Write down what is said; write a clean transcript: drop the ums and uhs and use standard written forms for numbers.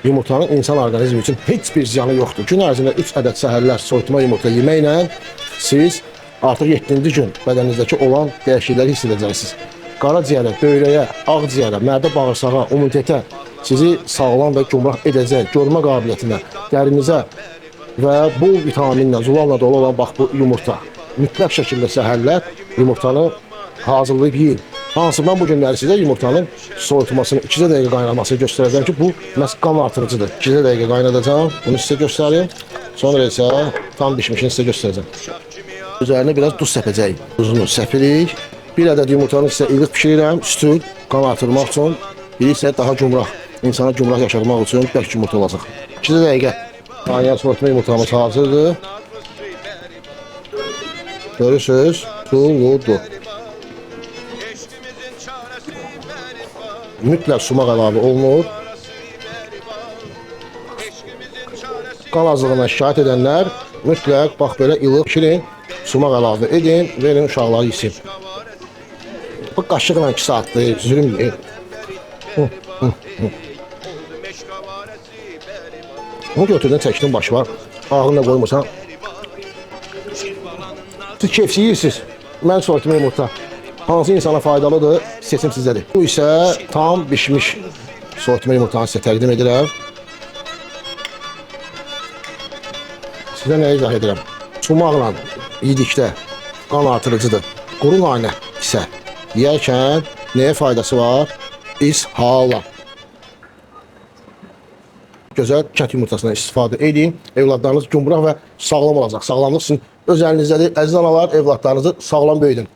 Yumurtanın insan orqanizmi üçün heç bir ziyanı yoxdur. Gün ərzində 3 ədəd səhərlər soyutma yumurta yeməklə siz artıq 7-ci gün bədəninizdəki olan dəyişiklikləri hiss edəcəksiniz. Qaraciyərə, böyrəyə, ağciyərə, mədə bağırsağa, immunitetə sizi sağlam və gümrah edəcək, görmə qabiliyyətinə, dərinizə və bol vitaminlə, zulalla dolu olan bax bu yumurta. Mütləq şəkildə səhərlər yumurtanı hazırlayıb yeyin. Hansı mən bu günləri sizə yumurtanın soyutmasını, 2 dəqiqə qaynamasını göstərəcəm ki, bu məhz qan artırıcıdır. 2 dəqiqə qaynadacağam, bunu sizə göstərim. Sonra isə tam bişmişini sizə göstərəcəm. Üzərinə biraz duz səpəcəyik. Duzunu səpirik. Bir ədəd yumurtanı isə ilıq bişirirəm, sütü qan artırmaq üçün, biri isə daha gümrah, insana gümrah yaşatmaq üçün bərk yumurta olacaq. 2 dəqiqə qaynayan soyutma yumurtamız hazırdır. Görürsünüz, suludur. Mütləq sumaq əlavə olunur. Qan azlığından şikayət edənlər mütləq bax belə ilıq bişirin, sumaq əlavə edin, verin uşaqları yesin. Bu qaşıqla 2 saatdır zülmdür. Bunu götürdün, çəkdin başıma, ağlına qoymursan. Siz keyfsiz yeyirsiniz. Mən soyutma yumurta. Hansı insana faydalıdır, seçim sizdədir. Bu isə tam bişmiş soyutma yumurtanı sizə təqdim edirəm. Sizə nə izah edirəm? Sumaqla yedikdə qan artırıcıdır. Quru nanə isə yeyərkən nəyə faydası var? İshala. Gözəl kənd yumurtasından istifadə edin. Evladlarınız gümrah və sağlam olacaq. Sağlamlıq sizin öz əlinizdə. Əziz analar, evladlarınızı sağlam böyüdün.